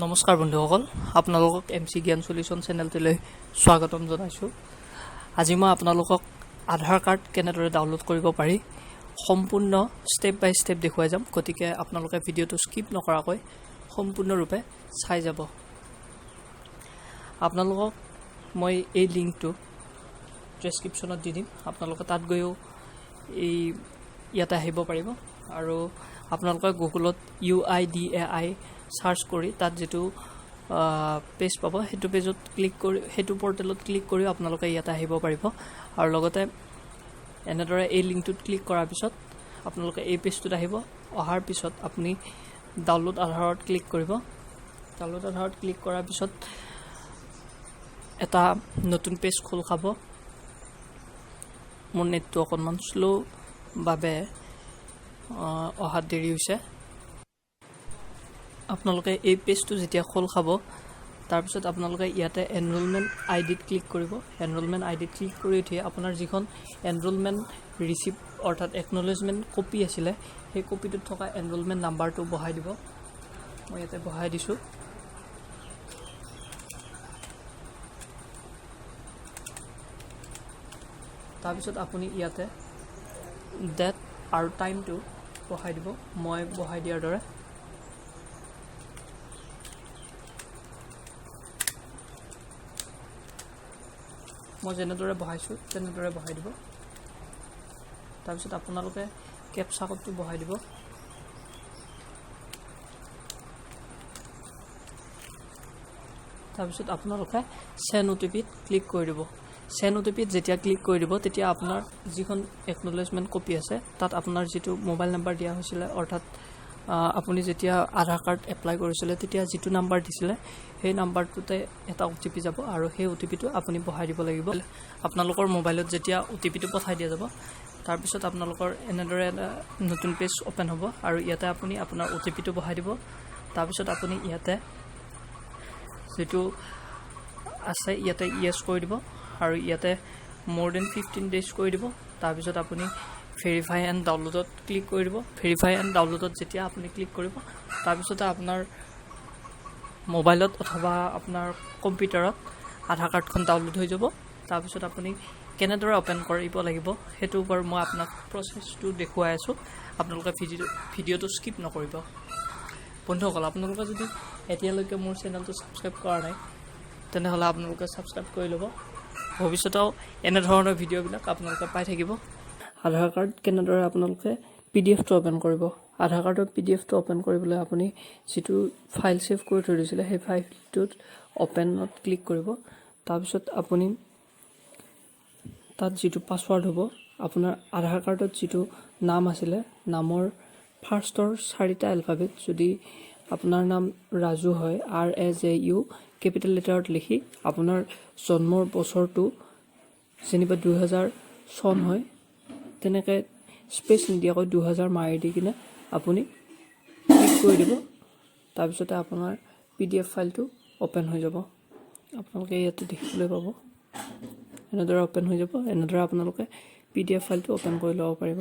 নমস্কাৰ বন্ধুসকল, আপোনালোকক এম চি জ্ঞান চলিউশ্যন চেনেলটোলৈ স্বাগতম জনাইছোঁ। আজি মই আপোনালোকক আধাৰ কাৰ্ড কেনেদৰে ডাউনলোড কৰিব পাৰি সম্পূৰ্ণ ষ্টেপ বাই ষ্টেপ দেখুৱাই যাম। গতিকে আপোনালোকে ভিডিঅ'টো স্কিপ নকৰাকৈ সম্পূৰ্ণৰূপে চাই যাব। আপোনালোকক মই এই লিংকটো ডেছক্ৰিপশ্যনত দি দিম, আপোনালোকে তাত গৈও এই ইয়াতে আহিব পাৰিব। আৰু আপোনালোকে গুগলত UIDAI search কৰি তাত যিটো পেজ পাব, সেইটো পেজত ক্লিক কৰি, সেইটো পৰ্টেলত ক্লিক কৰিও আপোনালোকে ইয়াতে আহিব পাৰিব। আৰু লগতে এনেদৰে এই লিংকটোত ক্লিক কৰাৰ পিছত আপোনালোকে এই পেজটোত আহিব। অহাৰ পিছত আপুনি ডাউনলোড আধাৰত ক্লিক কৰিব। ডাউনলোড আধাৰত ক্লিক কৰাৰ পিছত এটা নতুন পেজ খোল খাব। মোৰ নেটটো অকণমান শ্ল' বাবে অহাত দেৰি হৈছে। আপোনালোকে এই পেজটো যেতিয়া খোল খাব, তাৰপিছত আপোনালোকে ইয়াতে এনৰোলমেণ্ট আই ডিত ক্লিক কৰিব। এনৰোলমেণ্ট আই ডিত ক্লিক কৰি উঠি আপোনাৰ যিখন এনৰোলমেণ্ট ৰিচিপ্ট অৰ্থাৎ একনলেজমেণ্ট কপি আছিলে, সেই কপিটোত থকা এনৰোলমেণ্ট নাম্বাৰটো বহাই দিব। মই ইয়াতে বহাই দিছোঁ। তাৰপিছত আপুনি ইয়াতে ডেট আৰু টাইমটো বহাই দিব, মই বহাই দিয়াৰ দৰে। মই যেনেদৰে বহাইছোঁ তেনেদৰে বহাই দিব। তাৰপিছত আপোনালোকে কেপচা কোডটো বহাই দিব। তাৰপিছত আপোনালোকে চেণ্ড অ' টি পিত ক্লিক কৰি দিব। চেণ্ড অ' টি পিত যেতিয়া ক্লিক কৰি দিব, তেতিয়া আপোনাৰ যিখন একনলেজমেণ্ট কপি আছে, তাত আপোনাৰ যিটো মোবাইল নাম্বাৰ দিয়া হৈছিলে, অৰ্থাৎ আপুনি যেতিয়া আধাৰ কাৰ্ড এপ্লাই কৰিছিলে তেতিয়া যিটো নাম্বাৰ দিছিলে, সেই নাম্বাৰটোতে এটা অ' টি পি যাব আৰু সেই অ' টি পিটো আপুনি বহাই দিব লাগিব। আপোনালোকৰ মোবাইলত যেতিয়া অ' টি পিটো পঠাই দিয়া যাব, তাৰপিছত আপোনালোকৰ এনেদৰে এটা নতুন পেজ অ'পেন হ'ব আৰু ইয়াতে আপুনি আপোনাৰ অ' টি পিটো বহাই দিব। তাৰপিছত আপুনি ইয়াতে যিটো আছে ইয়াতে য়েছ কৰি দিব আৰু ইয়াতে মোৰ then 15 days কৰি দিব। তাৰপিছত আপুনি ভেৰিফাই এণ্ড ডাউনলোডত ক্লিক কৰি দিব। ভেৰিফাই এণ্ড ডাউনলোডত যেতিয়া আপুনি ক্লিক কৰিব, তাৰপিছতে আপোনাৰ মোবাইলত অথবা আপোনাৰ কম্পিউটাৰত আধাৰ কাৰ্ডখন ডাউনলোড হৈ যাব। তাৰপিছত আপুনি কেনেদৰে অ'পেন কৰিব লাগিব, সেইটো বাৰু মই আপোনাক প্ৰচেছটো দেখুৱাই আছোঁ। আপোনালোকে ভিডিঅ'টো স্কিপ নকৰিব। বন্ধুসকল, আপোনালোকে যদি এতিয়ালৈকে মোৰ চেনেলটো ছাবস্ক্ৰাইব কৰা নাই, তেনেহ'লে আপোনালোকে ছাবস্ক্ৰাইব কৰি ল'ব। ভৱিষ্যতেও এনেধৰণৰ ভিডিঅ'বিলাক আপোনালোকে পাই থাকিব। আধাৰ কাৰ্ড কেনেদৰে আপোনালোকে পিডিএফটো অ'পেন কৰিব? আধাৰ কাৰ্ডৰ পিডিএফটো অ'পেন কৰিবলৈ আপুনি যিটো ফাইল ছেভ কৰি থৈ দিছিলে, সেই ফাইলটোত অ'পেনত ক্লিক কৰিব। তাৰপিছত আপুনি তাত যিটো পাছৱাৰ্ড হ'ব, আপোনাৰ আধাৰ কাৰ্ডত যিটো নাম আছিলে, নামৰ ফাৰ্ষ্টৰ চাৰিটা এলফাবেট, যদি আপোনাৰ নাম ৰাজু হয়, RAJU capital লেটাৰত লিখি আপোনাৰ জন্মৰ বছৰটো যেনিবা 2000 চন হয়, তেনেকৈ স্পেচ নিদিয়াকৈ 2000 মাৰি দি কিনে আপুনি ক্লিক কৰি দিব। তাৰপিছতে আপোনাৰ পিডিএফ ফাইলটো অ'পেন হৈ যাব। আপোনালোকে ইয়াতে দেখিবলৈ পাব, এনেদৰে অ'পেন হৈ যাব। এনেদৰে আপোনালোকে পিডিএফ ফাইলটো অ'পেন কৰি ল'ব পাৰিব।